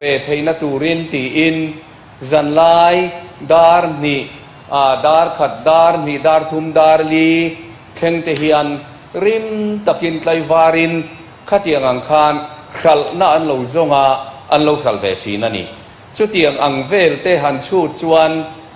Ve theihna turin tiin zanlai dar hnih, dar khat, dar hnih, dar thum, dar li thleng te hian rim takin tlaivarin khatiang ang khan hralhna an lo zawng a, an lo hralh ve thin a ni. Chutiang ang vel te han chhut chuan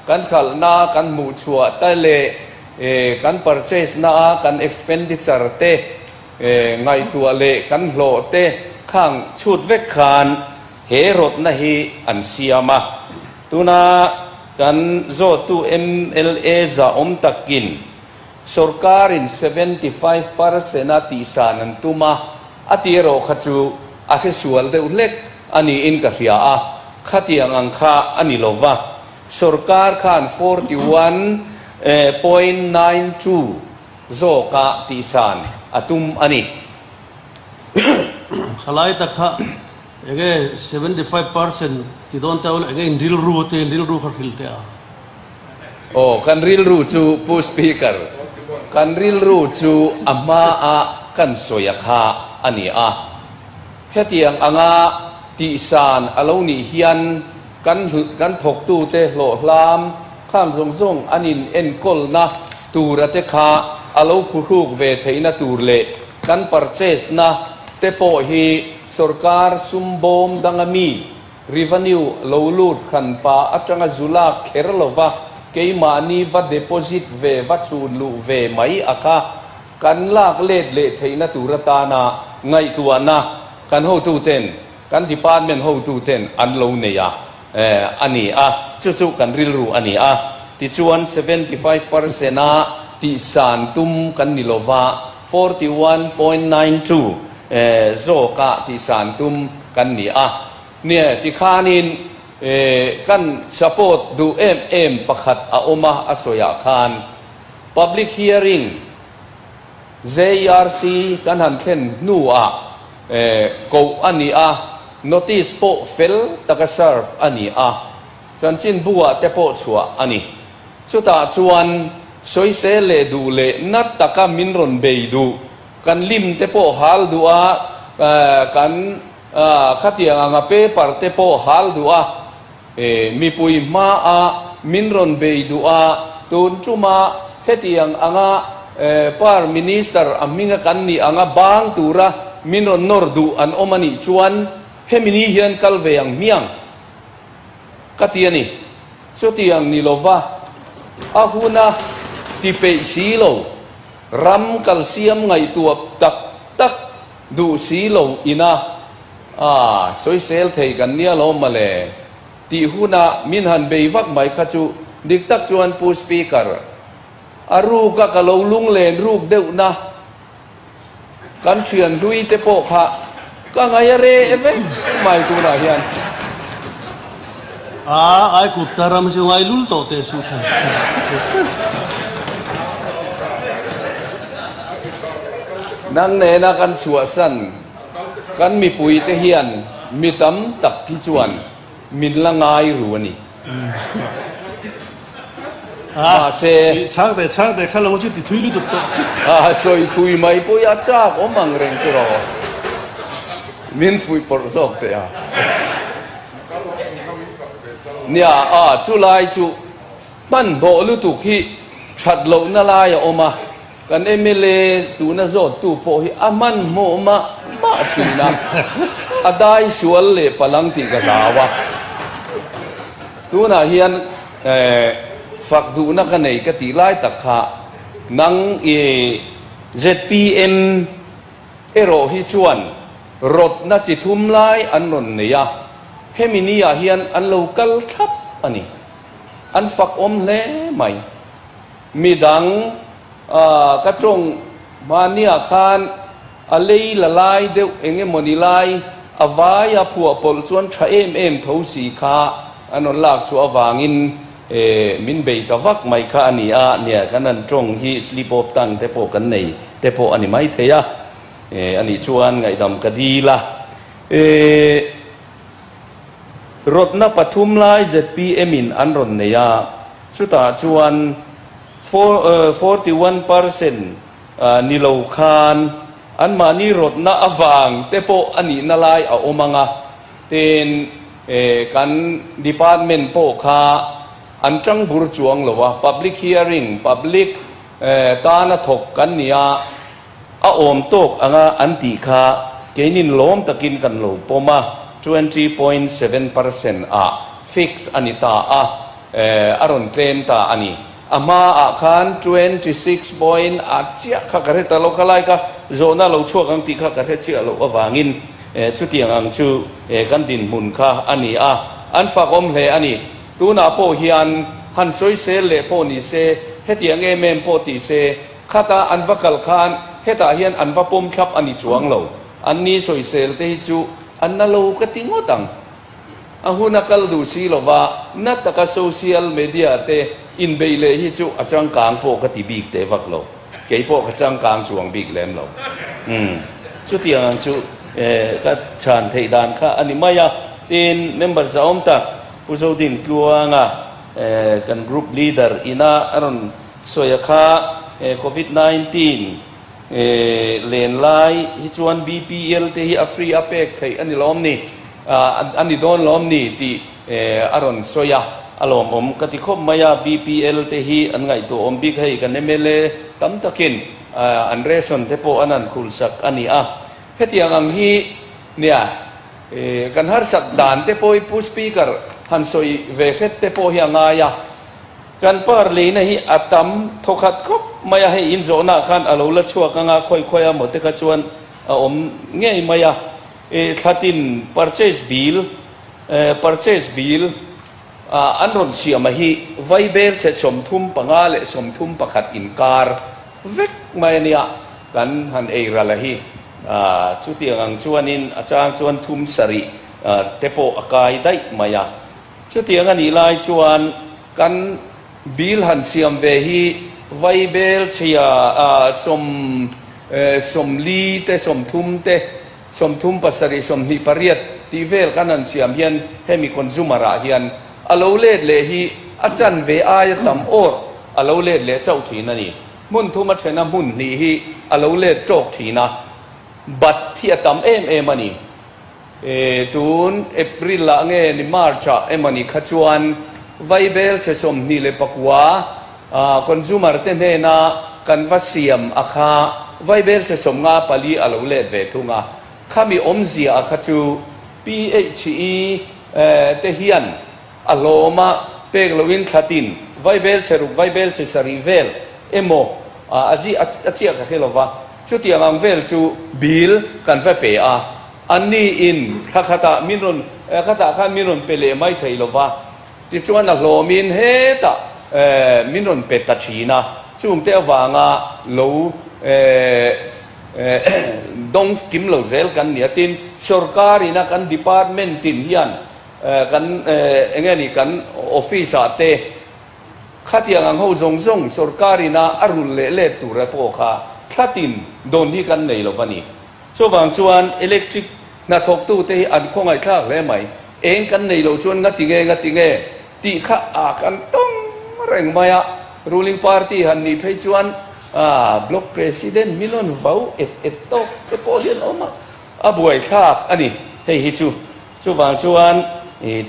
kan hralhna kan hmuh chhuah te leh kan purchase na a kan expenditure te Ngaihtuah leh kan hlawh te khang chhut vek khan he rawtna hi an siam a. Tuna kan zawttu mla za awm takin sorkarin 75% a tihsan an tum a, a ti erawh kha chu a hresual deuh hlek a niin ka hria a, khatiang ang kha a ni lo va. Sorkar khan 41.92 Zawka tihsan a tum a ni. Thalai tak kha enge 75% ti dawn teh ula enge in rilru te in rilru kha hrilh teh a. Aw kan rilru chu Pu Speaker, kan rilru chu a hma a kan sawi a kha a ni a. Hetiang anga tihsan a lo nih hian kan kan thawktute hlawhhlam Khang zawng zawng an in enkawlna tura te kha a lo phuhruk ve theihna tur leh kan purchase na te pawh hi sorkar sum bawm danga mi revenue lo lut hran pa atanga zu lak kher lova keimahni va deposit ve va chhun luh ve mai a kha kan lak let leh theihna tur atana ngaihtuahna kan hotuten kan department hotuten an lo nei a. A ni a, chu chu kan rilru a ni a. Tichuan 75% a tihsan tum kan ni lova, 41.92 zawka tihsan tum kan ni a. Nia, tikhanin kan support duh em em pakhat a awm a, a sawiah khan public hearing JRC kan han thlen hnuah koh a ni a, Notice pawh fel taka serve a ni a, chanchinbu ah te pawh chhuah a ni. Chutah chuan sawisel leh duh leh na taka min rawn bei duh, kan lim te pawh hal duh a, kan khatiang anga paper te pawh hal duh a, mipui hma a min rawn bei duh a, tun tuma hetiang anga Par Minister a hminga kan nih anga bang tura min rawn nawr duh an awm a nih chuan hemi ni hian kal ve ang hmiang ka ti a ni. Chutiang ni lova a huna ti peih si lo, ram kalsiam ngaihtuah tak tak duh si lo ina a sawisel thei kan nia lo mawle tih huna min han bei vak mai kha chu dik tak chuan Pu Speaker, A ruk a ka lo lunglen ruk deuh na kan thian hlui te pawh kha ka ngaih a reh vek mai tunah hian. A ai kut ta ram chu ngai lul tawh teh suh kha. Nang nena kan chhuahsan kan mipui te hian mi tam tak hi chuan min la ngai ru a ni. Mahse. Chhang teh chhang teh kha lo chu ti thui lutuk tawh. A sawi thui mai pawh i a chak awm ang reng chu rawh. Min fuih pawrh zawk teh a. Nia a chu lai chu hmanhmawh lutuk hi that lohna lai a awm a, kan mla tuna zawttu pawh hi a hmanhmawh mah mah thin a, a dai sual leh palang tih ka hlau a. Tunah hian fak duhna ka nei ka tih lai tak kha nang i zpm erawh hi chuan rawtna chi thum lai an rawn nei a, hemi ni ah hian an lo kal thlap a ni. An fak awm hle mai. Midang ka tawng hmania khan a lei la lai deuh eng emawni lai a vai a phuah pawlh chuan tha em em tho si kha an rawn lak chhuah avangin min bei ta vak mai kha a ni a, nia kan han tawng hi slip of tongue te pawh kan nei te pawh a ni mai thei a, a nih chuan ngaihdam ka dil a. Rawtna pathum lai zpm in an rawn nei a, chutah chuan 41% ni lo khan anmahni rawtna avang te pawh a nihna lai a awm ang a, tin. Kan department pawh kha an tang bur chuang lo a, public hearing, public tana thawk kan ni a, a awm tawk anga an tih kha keinin lawm takin kan lo pawm a, 20.7% ah fix a ni ta a, a rawn tlem ta a ni. A hmaah khan 26 point a chiah kha ka hre ta lo, khalai kha zawhna lo chhuak ang tih kha ka hre chiah loh avangin chutiang ang chu kan dinhmun kha a ni a, an fakawm hle a ni. Tunah pawh hian han sawisel leh pawh ni se, hetiang em em pawh ti se, khata an va kal khan hetah hian an va pawm thlap a ni chuang lo. Anni sawisel te hi chu an na lo ka ti ngawt ang. A hun a kal duh si lova, na taka social media te inbeih leh hi chu a changkang pawh ka ti bik teh vak lo. Kei pawh ka changkang chuang bik lem lo. Umm, chutiang ang chu ka chhan theih dan kha a ni mai a. Tin, member zahawm tak Pu Zodin Tluanga kan group leader ina a rawn sawi a kha, Covid 19 len lai hi chuan BPL te hi a free a pek theih a ni lawm ni? A ni dawn lawm ni tih a rawn sawi a, a lawmawm ka ti khawp mai a, BPL te hi an ngaihtuahawm bik hei kan mla tam takin an ration te pawh an han khulsak a ni a, hetiang ang hi nia kan harsak dan te pawh hi Pu Speaker han sawi ve hret te pawh hi a ngai a, kan par leina hi a tam thawkhat khawp mai a, hei inzawhnaah khan a lo la chhuak anga khawi khawi a maw te kha chuan a awm ngei mai a. Thlatin purchase bill, purchase bill, an rawn siam a hi vaibel chhe 35 leh 31 inkar vek mai a nia, kan han ei ral a hi. Chutiang ang chuanin a chang chuan thum sarih te pawh a kai daih mai a. Chutiang a nih lai chuan kan bill han siam ve hi vaibel chhia 40 te 30 te 30 7 28 tih vel kan han siam hian hemi consumer ah hian a lo let leh hi a chanve aia tam awr a lo let leh chauh thin a ni. Hmun thum a then a hmun hnih hi a lo let tawk thin a, bat hi a tam em em a ni. Tun April ah nge ni March ah emawni kha chuan vaibel chhe 29 consumer te hnena kan va siam a kha vaibel chhe 54 a lo let ve thung a, khami awmzia a kha chu PHE te hian a hlawma pek loin thlatin vaibel chhe ruk vaibel chhe sarih vel emaw a chiah ka hre lova, chutiang ang vel chu bill kan va pe a. Anni in thla khatah min rawn khatah khan min rawn pe leh mai thei lo va, tichuan a hlawmin hetah min rawn pe ta thin a, chungte avanga lo dawng kim lo zel kan ni a, tin sorkar ina kan department tin hian kan enge ni kan office ah te khatiang ang ho zawng zawng sorkar ina a rulh leh let tur e pawh kha thlatin dawn hi kan nei lo va ni. Chuvang chuan electric hnathawktute hi an khawngaihthlak hle mai. Eng kan nei loh chuan ngati nge ngati nge tih kha a kan tawng reng mai a. Ruling party han nih phei chuan block president min rawn vau et et tawk te pawh hi an awm a, a buaithlak a ni hei hi chu. Chuvang chuan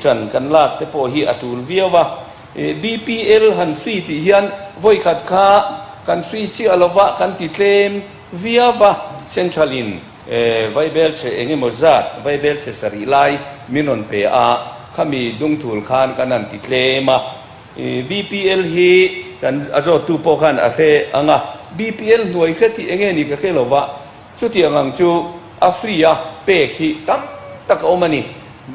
ṭan kan lak te pawh hi a ṭul viau a. BPL han free tih hian vawikhat kha kan free chiah lova kan ti tlem viau a. Central in vaibel chhe eng emaw zat, vaibel chhe sarih lai min rawn pe a, khami dungthul khan kan han ti tlem a. BPL hi kan a zawttu pawh khan a hre ang a, BPL hnuai hre tih eng nge ni ka hre lova. Chutiang ang chu a free a pek hi tam tak a awm a ni.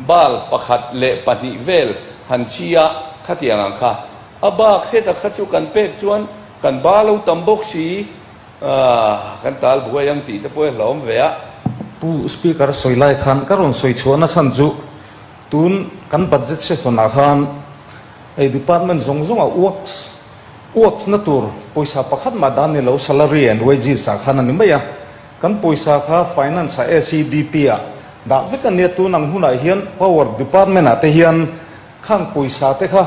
Bulb pakhat leh pahnih vel han chhi a, khatiang ang kha. A bak heta kha chu kan pek chuan kan ba lo tam bawk si, kan tal buai ang tih te pawh i hlawm ve a. Pu Speaker sawi lai khan ka rawn sawi chhuahna chhan chu tun kan budget session ah khan hei department zawng zawng ah works Works na tur pawisa pakhat mah dan ni lo salary and wages ah khan a ni mai a, kan pawisa kha finance ah SEDP ah dah vek a nia tun ang hunah hian power department ah te hian khang pawisa te kha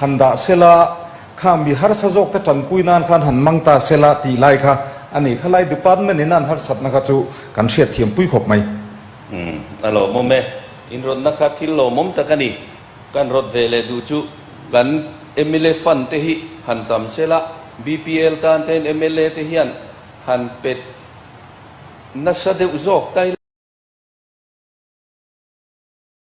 han dah sela khang mi harsa zawk te tanpui nan khan han mang ta sela tih lai kha a ni kha lai department in an harsatna kha chu kan hriatthiam pui khawp mai. Umm a lawmawm e. Inrawtna kha thil lawmawm tak a ni. Kan rawt ve leh duh chu kan mla fund te hi han tam sela, BPL tan te hian mla te hian han pe nasa deuh zawk ta ila.